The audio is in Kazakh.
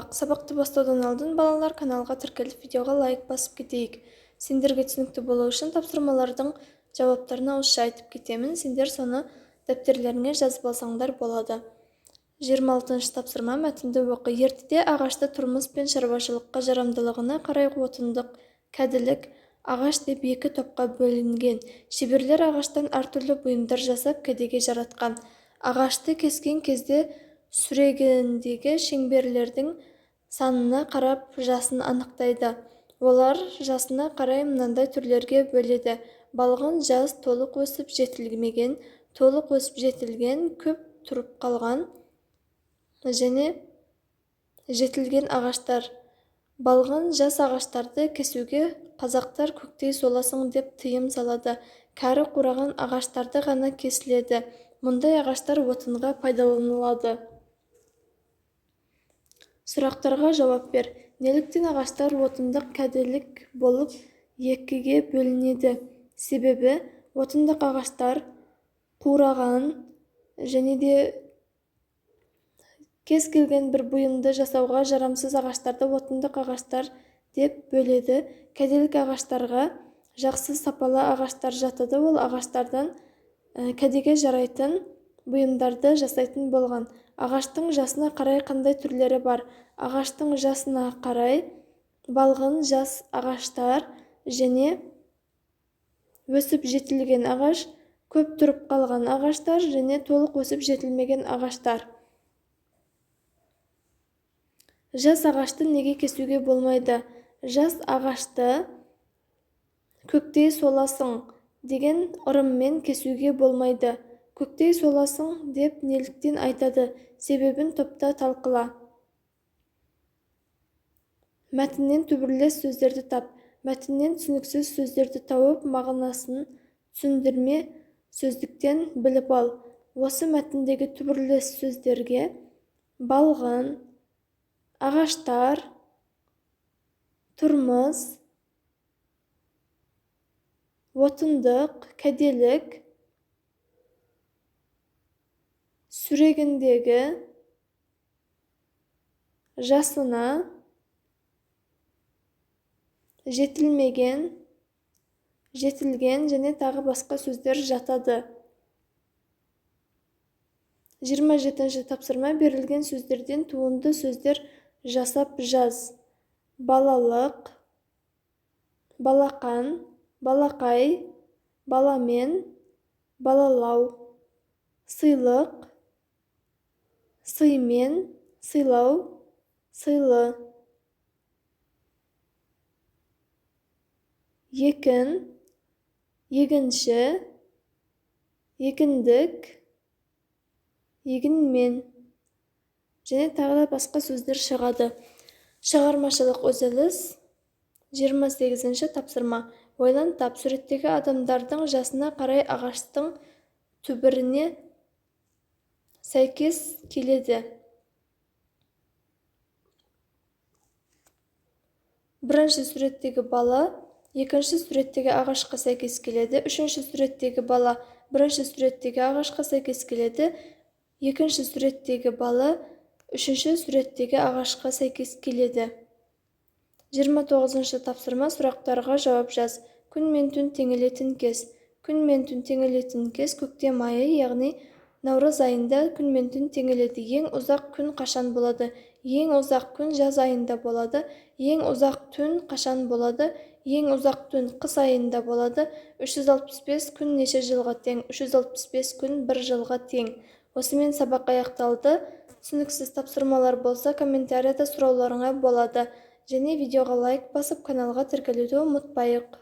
Сабақты бастаудан алдын, балалар, каналға тіркеліп, видеоға лайк басып кетейік. Сендерге түсінікті болу үшін тапсырмалардың жауаптарын ауызша айтып кетемін. Сендер соны дәптерлеріңе жазып алсаңдар болады. 26 тапсырма. Мәтінді оқы. Ертеде ағашты тұрмыс пен шаруашылыққа жарамдылығына қарай отындық, кәділік ағаш деп екі топқа бөлінген. Шеберлер ағаштан әртүрлі бұйымдар жасап, кәдеге жаратқан. Ағашты кескен кезде сүрегіндегі шеңберлердің санына қарап жасын анықтайды. Олар жасына қарай мынандай түрлерге бөледі: балғын, жас, толық өсіп жетілмеген, толық өсіп жетілген, көп тұрып қалған және жетілген ағаштар. Балғын, жас ағаштарды кесуге қазақтар көктей соласың деп тыйым салады. Кәрі, қураған ағаштарды ғана кесіледі. Мұндай ағаштар отынға пайдаланылады. Сұрақтарға жауап бер. Неліктен ағаштар отындық, кәделік болып екіге бөлінеді? Себебі отындық ағаштар қураған және де кез келген бір бұйымды жасауға жарамсыз ағаштарды отындық ағаштар деп бөледі. Кәделік ағаштарға жақсы сапалы ағаштар жатады. Ол ағаштардан кәдеге жарайтын бұйымдарды жасайтын болған. Ағаштың жасына қарай қандай түрлері бар? Ағаштың жасына қарай балғын, жас ағаштар және өсіп жетілген ағаш, көп тұрып қалған ағаштар және толық өсіп жетілмеген ағаштар. Жас ағашты неге кесуге болмайды? Жас ағашты көктей соласың деген ырыммен кесуге болмайды. Көктей соласың деп неліктен айтады? Себебін топта талқыла. Мәтіннен түбірлес сөздерді тап. Мәтіннен түсініксіз сөздерді тауып, мағынасын түсіндірме сөздіктен біліп ал. Осы мәтіндегі түбірлес сөздерге балғын, ағаштар, тұрмыс, отындық, кәделік, сүрегіндегі, жасына, жетілмеген, жетілген және тағы басқа сөздер жатады. 27 тапсырма. Берілген сөздерден туынды сөздер жасап жаз. Балалық, балақан, балақай, баламен, балалау, сыйлық, сыймен, сыйлау, сыйлы. Екін, егінші, екіндік, егінмен және тағы да басқа сөздер шығады. Шығармашылық үзіліс. 28 тапсырма. Ойлан тап. Суреттегі адамдардың жасына қарай ағаштың түбіріне сәйкес келеді. Бірінші суреттегі бала екінші суреттегі ағашқа сәйкес келеді. Үшінші суреттегі бала бірінші суреттегі ағашқа сәйкес келеді. Екінші суреттегі бала үшінші суреттегі ағашқа сәйкес келеді. 29 тапсырма. Сұрақтарға жауап жаз. Күн мен түн теңелетін кез. Күн мен түн теңелетін кез көктем айы, яғни наурыз айында күн мен түн теңеледі. Ең ұзақ күн қашан болады? Ең ұзақ күн жаз айында болады. Ең ұзақ түн қашан болады? Ең ұзақ түн қыс айында болады. 365 күн неше жылға тең? 365 күн бір жылға тең. Осымен сабақ аяқталды. Түсініксіз тапсырмалар болса, комментарияда сұрауларыңа болады. Және видеоға лайк басып, каналға тіркелуді ұмытпайық.